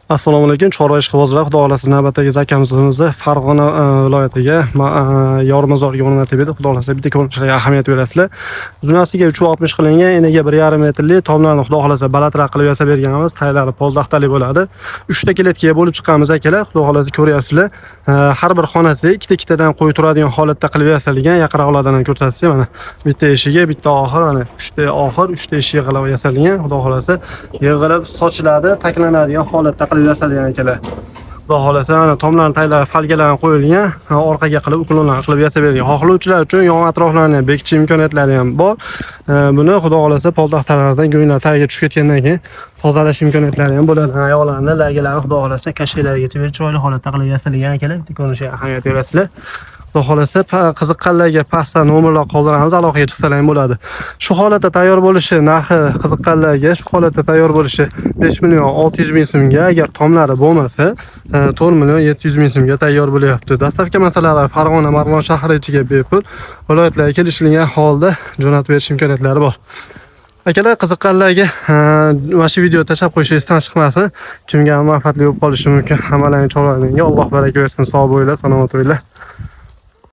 Assalomu alaykum, chorva ishqibozlar. Xudo xohlasa, navbatdagi zakamizni Farg'ona viloyatiga, Yormazorga o'rnatib edi. Xudo xohlasa, bitta ko'rinishlarga ahamiyat berasizlar. Uzunasiga 360 qilingan, eniga 1,5 metrli tomlarni, Xudo xohlasa, balandroq qilib yasab berganmiz. Taylari poldaxtali bo'ladi. 3 ta kletkaga bo'lib chiqqanmiz, akalar. Xudo xohlasa, ko'ryapsizlar. Har bir xonasi ikkita ikkitadan qo'y turadigan holatda qilib yasalgan. Yaqinroqlardan ham ko'rsatsak, mana bitta eshigi, bitta oxir, mana 3 ta oxir, 3 ta eshigi qilib yasalgan. Xudo xohlasa, yig'ilib sochiladi, taklanadigan holatda qilib yasalgan, akalar. Xudo xohlasa, mana tomlarni taylari falgalar qo'yilgan, orqaga qilib уклон lar qilib yasab bergan. Xohlovchilar uchun yon atroflarni ham bekitish imkoniyatlari ham bor. Buni, Xudo xohlasa, poltaxtalardan go'nglar tagiga tushib ketgandan keyin tozalash imkoniyatlari ham bo'ladi. Oyoqlarini, lagilarni, Xudo xohlasa, kashalargacha chiroyli holatda qilib yasalgan, akalar. Bitta ko'rinishiga ahamiyat berasizlar. Xudo xohlasa, qiziqqanlarga pastda nomerlar qoldiramiz, aloqaga chiqsalar ham bo'ladi. Shu holatda tayyor bo'lishi narxi, qiziqqanlarga shu holatda tayyor bo'lishi 5 million 600 ming so'mga, agar tomlari bo'lmasa, 4 million 700 ming so'mga tayyor bo'lyapti. Доставка masalalari Farg'ona, Marg'ilon shahri ichiga bepul, viloyatlarga kelishilgan holda jo'natib berish imkoniyatlari bor. Akalar, qiziqqanlarga mana shu video tashlab qo'yish esdan chiqmasin. Kimga manfaatli bo'lib qolishi mumkin. Hammalaring chorvalarga Alloh baraka bersin. Sog' bo'linglar, salomat bo'linglar.